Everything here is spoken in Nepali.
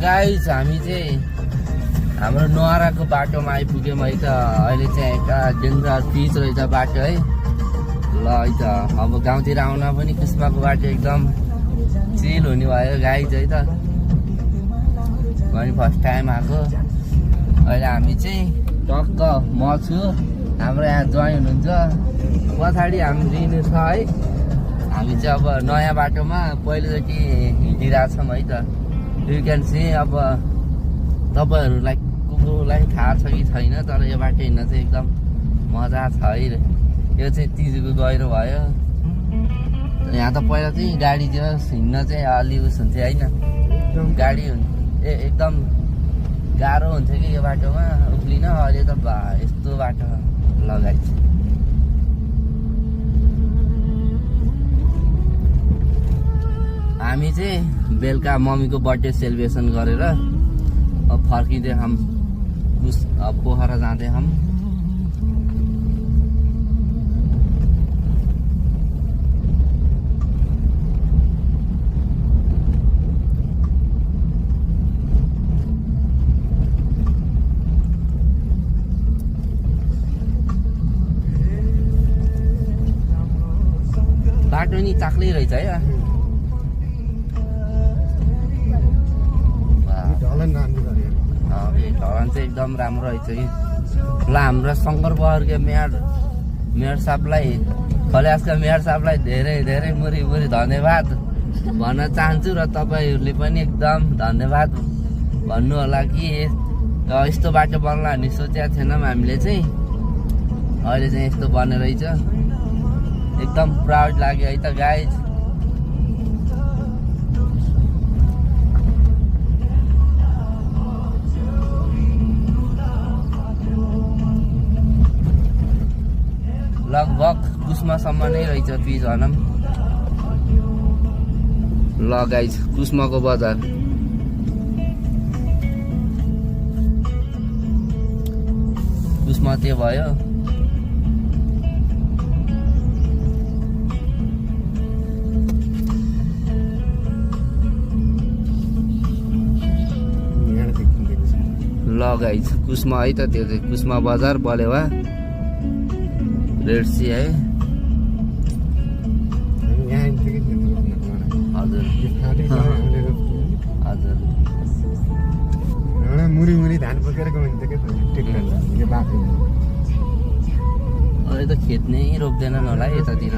गाइस हामी चाहिँ हाम्रो नहराको बाटोमा आइपुग्यौँ है त। अहिले चाहिँ एउटा डेन्जर पिच रहेछ बाटो है। ल है त अब गाउँतिर आउन पनि कुस्माको बाटो एकदम चिल हुने भयो गाइस है त। मैले फर्स्ट टाइम आएको। अहिले हामी चाहिँ टक्क म छु, हाम्रो यहाँ ज्वाइन हुनुहुन्छ, पछाडि हाम्रो रिनु छ है। हामी चाहिँ अब नयाँ बाटोमा पहिलोचोटि हिँडिरहेछौँ है त। यु क्यान सी अब तपाईँहरूलाई कुकुरलाई थाहा छ कि छैन, तर यो बाटो हिँड्न चाहिँ एकदम मजा छ है। यो चाहिँ तिजुको गहिरो भयो। यहाँ त पहिला चाहिँ गाडीतिर हिँड्न चाहिँ अलि उस हुन्थ्यो होइन, गाडी एकदम गाह्रो हुन्थ्यो कि यो बाटोमा उक्लिन। अहिले त यस्तो बाटो लगाइ हामी चाहिँ बेलुका मम्मीको बर्थडे सेलिब्रेसन गरेर अब फर्किँदै हम पोखरा जाँदै हम। बाटो नि चाक्लै रहेछ है। ढलान चाहिँ एकदम राम्रो रहेछ कि। ल हाम्रो शङ्कर बहरको मेयर साहबलाई, खल्यासका मेयर साहबलाई धेरै धेरै मुरी धन्यवाद भन्न चाहन्छु। र तपाईँहरूले पनि एकदम धन्यवाद भन्नु होला कि यस्तो बाटो बन्ला भन्ने सोचेको थिएनौँ हामीले चाहिँ। अहिले चाहिँ यस्तो बन्ने रहेछ, एकदम प्राउड लाग्यो है त गाइज। लगभग कुस्मासम्म नै रहेछ पिच भनौँ। ल गाइज कुस्माको बजार कुस्मा त्यो भयो। ल गाइज कुस्मा है त, त्यो चाहिँ कुस्मा बजार बलेवा रेड सी है। हजुर हजुर मुरी धान पकेर अहिले त खेत नै रोप्दैनन् होला है यतातिर।